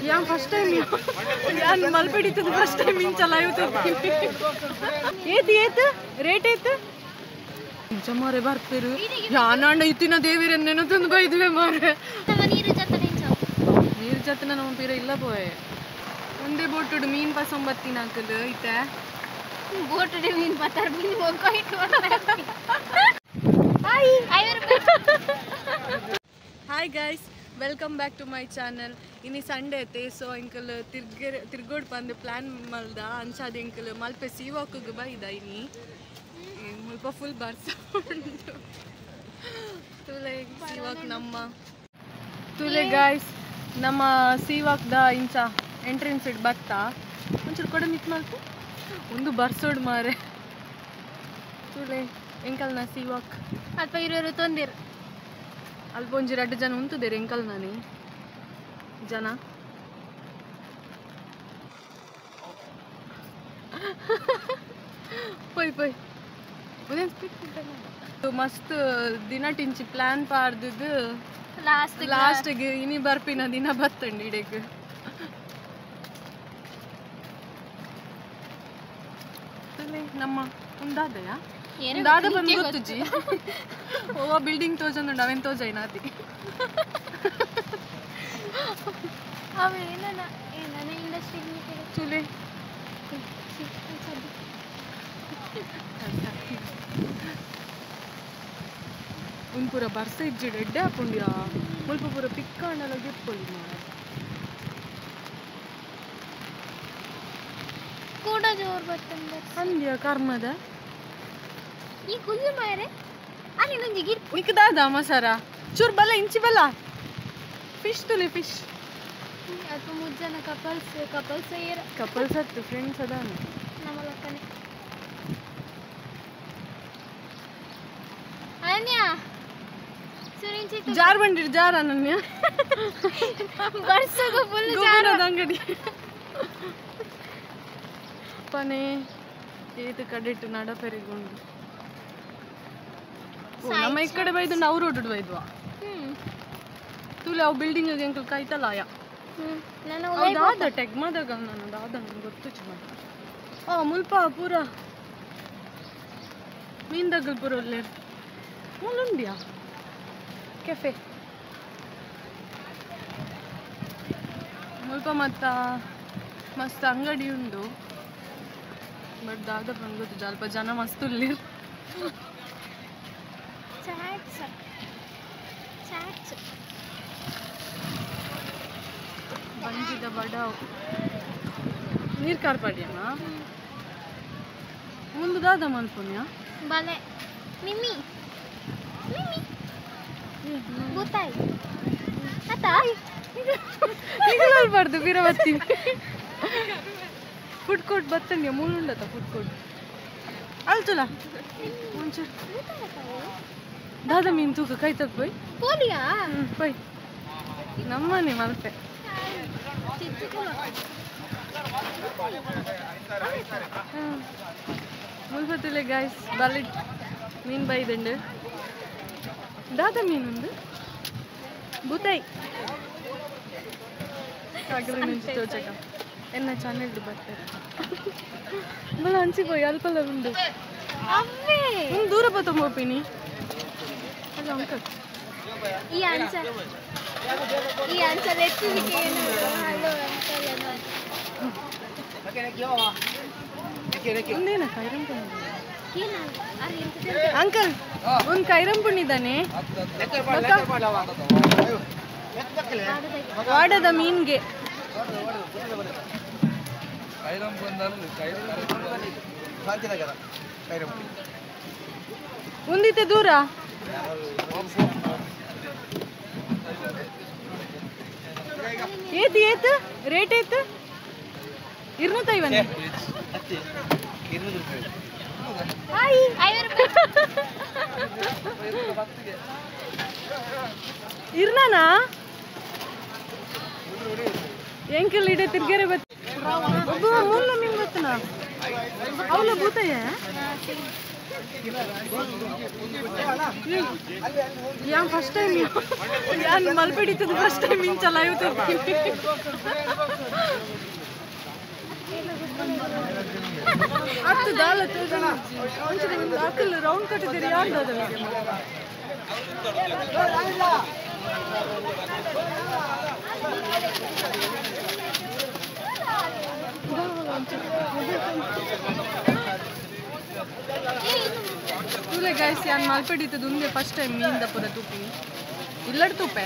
ಯಾನ್ first time ಯಾನ್ ಮಲ್ಪೆಡಿತ್ತದ first time ಇಂಚ ಲೈವ್ ತೋರ್ತೀನಿ. ಏತ್ ಏತ್ ರೇಟ್ ಏತ್ ಇಂಚ ಮಾರೆ ಬರ್ಪೇರು ಯಾನಾಂಡ ಇತ್ತಿನ ದೇವಿರನ್ ನೆನತೊಂದು ಬೈದುವೆ ಮಾರೆ. ನೀರು ಜತ್ತನ ಇಂಚ ನೀರು ಜತ್ತನ ನಮ್ಮ ಪೀರ ಇಲ್ಲ ಪೋಯೆ. ಒಂದೇ ಬೋಟುಡು ಮೀನ್ ಪಸೊಂಬತ್ತಿನ ಹಾಕಲು ಇತ್ತೆ ಬೋಟುಡು ಮೀನ್ ಪತ್ತಾರ ಮೀನ್ ಹೋಗ್ಕೊಯ್ತು. Hi hi guys, welcome back to my channel. ಇನ್ನಿ ಸಂಡೇ ಐತೆ, ಸೊ ಅಂಕಲ್ ತಿರ್ಗೋಡ್ ಬಂದು ಪ್ಲ್ಯಾನ್ ಮಲ್ದ ಅಂಚಾದ ಅಂಕಲ್ ಮಲ್ಪೆ ಸೀವಾಕಿಗೆ ಬೈದ. ಇನಿ ಮುಲ್ಪ ಫುಲ್ ಬರ್ಸ ಉಂಟು. ತುಲೆ ಸೀವಾಕ್ ನಮ್ಮ ತುಲೆ ಗಾಯ್ಸ್, ನಮ್ಮ ಸೀವಾಕ್ದ ಇಂಚ ಎಂಟ್ರೆನ್ಸ್ it ಬತ್ತಾ ಒಂಚೂರು ಕೊಡ ಮಿತ್ ಮಲ್ಪು ಒಂದು ಬರ್ಸೋಡ್ ಮಾರೆ. ತುಲೆ ಎಂಕಲ್ನ ಸೀವಾಕ್ ಅಲ್ಪ ಇರೋರು ತೊಂದಿರು ಅಲ್ಪ ಒಂಜಿ ರಡ್ಡು ಜನ ಉಂತುದೇರು ಎಂಕಲ್ ನಾನೇ ಜನ. ಪೊಯ್ ಪೊಯ್ ಮಸ್ತ್ ದಿನ ಟಿಂಚಿ ಪ್ಲಾನ್ ಪಾರ್ದಿದ್ದು ಲಾಸ್ಟ್ ಲಾಸ್ಟ್ಗೆ ಇನಿ ಬರ್ಪಿನ ದಿನ ಬತ್ತಂಡಿ ಇಡಕ್ಕೆ. ನಮ್ಮ ಉಂದಾದಯ ದಾದ ಬಂದು ಗೊತ್ತುಜಿ ಓ ಬಿಲ್ಡಿಂಗ್ ತೋಜೊಂದುಂಡು ಅವೇನು ತೋಜೈನಾತಿ. ಚುಲೆ ಒಂದು ಪೂರ ಬರ್ಸ ಇಜ್ಜಿಡು ಎಡ್ಡೆ ಹಾಕೊಂಡ್ಯಾ ಮುಲ್ಪ ಪೂರ ಪಿಕ್ಕಾಂಡಲ ಗೆಪ್ಪೊಲಿ ಮಾರ. ಕೂಡ ಜೋರು ಬರ್ತಂದ ಅಂದ್ಯ ಕರ್ಮದ ಈ ಕುಲ್ಲು ಮಾರೆ ಅಲ್ಲಿ ನಂಜಿ ಗಿರ್ ನಿಕ್ಕದಾದ ಮಸಾರ ಚೂರ್ ಬಲ ಇಂಚಿ ಬಲ ಫಿಶ್ ತುಲೆ ಫಿಶ್ ಅಲ್ಪ ಮೂರು ಜನ ಕಪಲ್ಸ್ ಕಪಲ್ಸ್ ಏರ ಕಪಲ್ಸ್ ಹತ್ತು ಫ್ರೆಂಡ್ಸ್ ಅದಾನ ನಮ್ಮ ಲಕ್ಕನೆ. ಅನ್ಯ ಸುರಿಂಚಿ ಜಾರ್ ಬಂದಿರ್ ಜಾರ ಅನನ್ಯ ಬರ್ಸಗ ಫುಲ್ ಜಾರ ಅಂಗಡಿ ಪನೆ ಏತು ಕಡೆಟ್ಟು ನಡ ಪೆರಿಗುಂಡು. ನಮ್ಮ ಈ ಕಡೆ ಬೈದು ನಾವು ರೋಡ್ ಬೈದ್ವಾ ತುಲೆ ಅವು ಬಿಲ್ಡಿಂಗ್ ಎಂಕಲ್ ಕಾಯ್ತಲ್ಲ ಆಯ ದಾದ ಟೆಗ್ಮದಾಗ ನಾನು ದಾದ ನಂಗೆ ಗೊತ್ತು ಚಿಮ್ಮ. ಆ ಮುಲ್ಪ ಪೂರ ಮೀನ್ ದಗಲ್ ಪೂರ ಒಳ್ಳೆ ಮುಲ್ಲುಂಡಿಯಾ ಕೆಫೆ ಮುಲ್ಪ ಮತ್ತ ಮಸ್ತ್ ಅಂಗಡಿ ಉಂಡು. ಬಟ್ ದಾದ ಬಂದು ಗೊತ್ತು ಅಲ್ಪ ಜನ ಮಸ್ತ್ ಉಲ್ಲಿ. ಚಾಟ್ಸ್ ಚಾಟ್ಸ್ ಬಂಜಿದ ಬಡಾವ್ ನೀರು ಕಾರ್ಪಾಡಿಯಮ್ಮ ಮುಂದೆ ದಾದ ಮನ್ಪುನ್ಯ ಬಲೆ ಮಿಮ್ಮಿ ಮಿಮ್ಮಿ ಬೂತಾಯಿ ಅತ್ತ ಬಾರ್ದು ಬೀರವತ್ತಿ ಫುಡ್ ಕೋರ್ಟ್ ಬತ್ತಂಗೆ ಮೂಲುಂಡತ ಫುಡ್ ಕೋರ್ಟ್ ಅಲ್ತುಲ ಒಂಚೂರು ದಾದ ಮೀನು ತೂಕ ಕೈ ತಪ್ಪೋಯ್ ಪೋಲಿಯಾ ಪೋಯ್ ನಮ್ಮನೆ ಮಲ್ಪೆ. ಮುಲ್ಪತ್ತುಲೆ ಗಾಯ್ಸ್ ಬಲಿಟ್ ಮೀನು ಬೈದಂಡು ದಾದ ಮೀನುಂದು ಬೂತಾಯಿ ತೋಚಕ ಎನ್ನ ಚಾನೆಲ್ ಬರ್ತಾರೆ ಬಲ ಹಂಚಿಪೋಯ್ ಅಲ್ಪಲ್ಲ ಉಂಡು ಒಂದು ದೂರ ಬತ್ತೊಂಬೋಪಿನಿ. ಹಲೋ ಅಂಕಲ್ ಈ ಅಂಚ ಈ ಅಂಚ ಲೆತ್ತಿಗೆ ಏನು ಹಲೋ ಅಂಕಲ್ ಒಂದೇನ ಕೈರಂಪುಣಿ ಅಂಕಲ್ ಒಂದು ಕೈರಂಪುಣಿದ್ದಾನೆ ವಾಡದ ಮೀನ್ಗೆ. ಒಂದಿತ್ತೆ ದೂರ ಏತ್ ಏತ್ ರೇಟ್ ಏತ್ 250. ಹಾಯ್ ಇರ್ನಾನಾ ಎಂಕಲ್ ಇಡೆ ತಿರ್ಗೆರೆ ಬತ್ ಒಬ್ಬ ಮೂಲ ಮೀನ್ ಬತ್ತನ ಅವಲ ಬೂತಯ್ಯ ಯಾನ್ ಫಸ್ಟ್ ಟೈಮ್ ಯಾನ್ ಮಲ್ಪೆಡಿತ್ತದ ಫಸ್ಟ್ ಟೈಮ್ ಇಂಚ ಲೈವ್ ತೂಪಿನಿ ಅತ್ತು ದಾಲ ತೋಜನ ಒಂಚೂರು ಒಂದು ಅಕಲ್ ರೌಂಡ್ ಕಟ್ಟಿದಿರಿ ಯಾನ್ ದಾದ ತೂಲೆ ಗೈಸ್ ಯಾನ್ ಮಲ್ಪೆಡಿತ್ತದ ಉಂದೆ ಫಸ್ಟ್ ಟೈಮ್ ಮೀನ್ ದಪುರ ತೂಪಿನಿ ಇಲ್ಲಡ್ ತೂಪೆ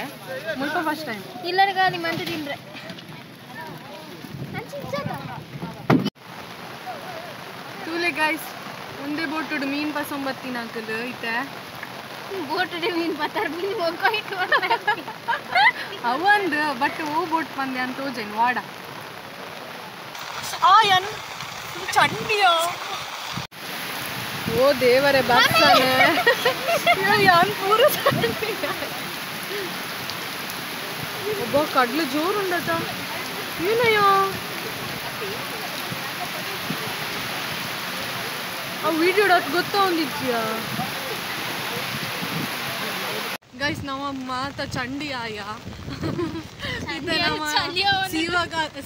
ಮುಲ್ಪ ಫಸ್ಟ್ ಟೈಮ್ ಇಲ್ಲರ್ಗ ನಿಮ್ಮಂತ ತಿಂದ್ರೆ ತೂಲೆ ಗೈಸ್ ಒಂದೇ ಬೋಟುಡು ಮೀನ್ ಪಸೊಂಬತ್ತಿನ ಹಾಕಲು ಇತ್ತೆ ಬೋಟುಡು ಮೀನ್ ಪತ್ತಾರ ಮೀನ್ ಮೊಗ್ಗೋಯ್ತು ಅವಂದು ಬಟ್ ಓ ಬೋಟ್ ಬಂದೆ ಅಂತ ತೋಜೇನು ವಾಡ ಆ ಯಾನ್ ಚಂಡಿಯೋ ಓ ದೇವರೇ ಬರ್ತಾನೆ ಯಾನ್ ಪೂರ ಒಬ್ಬ ಕಡ್ಲು ಜೋರುಂಡತ ಏನಯ್ಯೋ ಆ ವಿಡಿಯೋ ಗೊತ್ತಾ ಒಂದಿಜ್ಜಿಯಾ ಗೈಸ್ ನಮ್ಮ ಮಾತ ಚಂಡಿ ಆಯ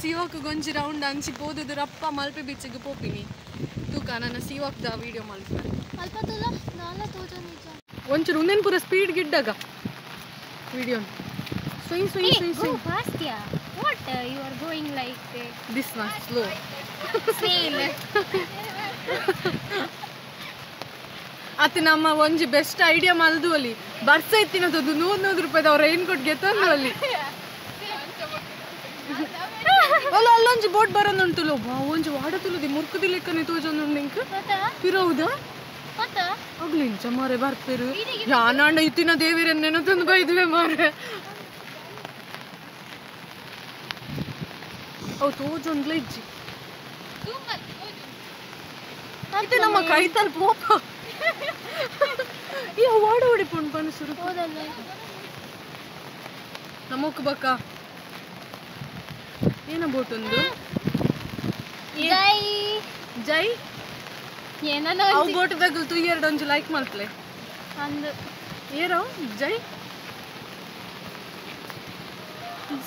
ಸೀವಾಕ್ ಗೊಂಜಿ ರೌಂಡ್ ಅಂಚಿ ಪೋದುದು ರಪ್ಪ ಮಲ್ಪೆ ಬೀಚಿಗೆ ಪೋಪಿನಿ ತೂಕ ನನ್ನ ಸೀವಾಕ್ದ ವಿಡಿಯೋ ಮಲ್ಪೆ ಒಂಚೂರು ಒಂದೇನು ಪೂರ ಸ್ಪೀಡ್ ಗಿಡ್ಡಾಗ ವಿಡಿಯೋ ಸುಯ್ ಸುಯ್ ಸುಯ್ ಸುಯ್ fast yeah what you are going like this one slow snail ಅತ್ ನಮ್ಮ ಒಂಜಿ ಬೆಸ್ಟ್ ಐಡಿಯಾ ಮಲ್ದು ಅಲ್ಲಿ ಬರ್ಸ ಇತ್ತಿನದು 100 ರೂಪಾಯಿದ ಅವ್ರ ರೈನ್ ಕೋಟ್ ಗೆತ್ತಂದು ಅಲ್ಲಿ ಅಲ್ಲ ಅಲ್ಲೊಂಜಿ ಬೋಟ್ ಬರೋದುಂಟುಲೋ ಬಾ ಒಂಜಿ ವಾಡ ತುಲುದಿ ಮುರ್ಕುದಿ ಲೆಕ್ಕನೆ ತೋಜೊಂದುಂಡು ಇಂಕ್ ಪಿರೌದಾ ಅಗ್ಲಿಂಚ ಮಾರೆ ಬರ್ಪೇರು ಯಾನಾಂಡ ಇತ್ತಿನ ದೇವಿರನ್ನೇನೋ ತಂದು ಬೈದುವೆ ಮಾರೆ ಅವು ತೋಜೊಂದ್ಲ ಇಜ್ಜಿ ಇದು ನಮ್ಮ ಕೈತಲ್ ಪೋಪ ಈ ವಾಡ ಹೊಡಿ ಪುಣ್ ಪನಸುರು ನಮಕ್ ಬಕ್ಕ ಏನ ಬೋಟ್ ಒಂದು ಜೈ ಜೈ ಏನೋ ಅವು ಬೋಟ್ ದಗಲ್ ತು ಎರಡು ಒಂಜಿ ಲೈಕ್ ಮಲ್ತ್ಲೆ ಅಂದು ಏರೋ ಜೈ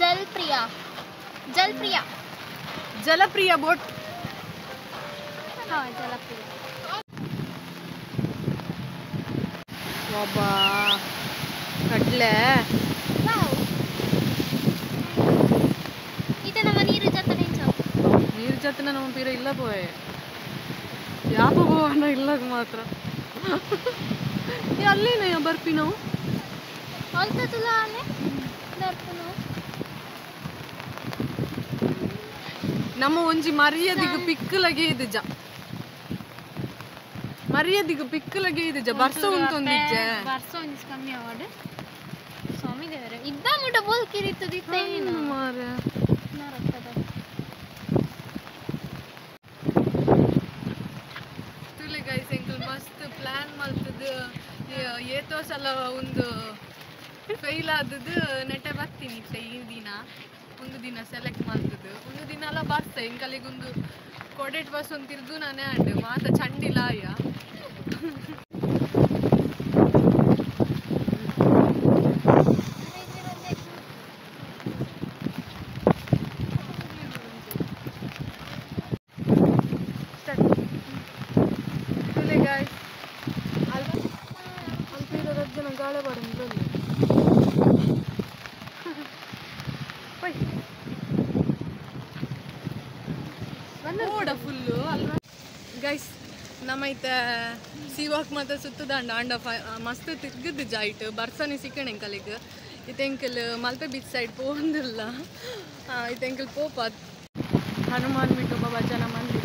ಜಲ್ಪ್ರಿಯಾ ಜಲ್ಪ್ರಿಯಾ ಜಲಪ್ರಿಯ ಬೋಟ್ ಹಾ ಜಲಪ್ರಿಯ ಬಾಬಾ ಕಡ್ಲೆ ಇದು ನಮ್ಮ ನೀರು ಜೊತೆ ನೀರು ಜೊತೆ ನಮ್ಮ ಪೀರ ಇಲ್ಲ ಪೋಯೆ ಯಾಪ ಪೋವನ ಇಲ್ಲ ಮಾತ್ರ ಅಲ್ಲೇನಯ್ಯ ಬರ್ಪಿ ನಾವು ನಮ್ಮ ಒಂಜಿ ಮರ್ಯಾದಿಗೆ ಪಿಕ್ಕಲಗೆ ಇದ್ದ ಮರ್ಯಾದಿಗೆ ಪಿಕ್ಕಲಗೆ ಇದ್ದ ಬರ್ಸ ಉಂಟೊಂದಿಜ್ಜೆ ಬರ್ಸ ಒಂಜಿ ಕಮ್ಮಿ ಅವಾರ್ಡ್ ಸ್ವಾಮಿ ದೇವರೇ ಇದ್ದ ಮುಟ ಬೋಲ್ ಕಿರಿತದಿತ್ತ ಏನು ಮಾರೆ ತುಲೆ ಗೈಸ್ ಎಂಕಲ್ ಮಸ್ತ್ ಪ್ಲಾನ್ ಮಲ್ತದ ಏತೋ ಸಲ ಒಂದು ಫೇಲ್ ಆದದ್ದು ನೆಟ್ಟೆ ಬರ್ತೀನಿ ಇತ್ತೆ ಈ ದಿನ ಒಂದು ದಿನ ಸೆಲೆಕ್ಟ್ ಮಾಡ್ತದ್ದು ಒಂದು ದಿನ ಎಲ್ಲ ಬರ್ತ ಎಂಕಲಿಗೊಂದು ಕೊಡೆಟ್ ಬಸ್ ಒಂದು ತಿರ್ಗು ನಾನೇ ಅಂಡು ಮಾತ ಚಂಡಿಲಾಯ ಗಾಳೆ ಬರಂಗಿಲ್ಲ ಓಡ ಫುಲ್ಲು ಅಲ್ವಾ ಗೈಸ್ ನಮ್ಮೈತೆ ಸೀವಾಕ್ ಮಾತ ಸುತ್ತದಾಂಡ ಅಂಡ ಮಸ್ತ್ ತಿರ್ಗದ್ದು ಜಾಯಿಟ್ ಬರ್ಸನೆ ಸಿಕ್ಕಣೆ ಎಂಕಲಿಗ್ ಇತ್ತೆ ಎಂಕಲ್ ಮಲ್ಪೆ ಬೀಚ್ ಸೈಡ್ ಪೋಂದಿಲ್ಲ ಇತ್ತೆ ಎಂಕಲ್ ಪೋಪ ಹನುಮಾನ್ ವಿಠೋಬ ಭಜನಾ ಮಂದಿರ.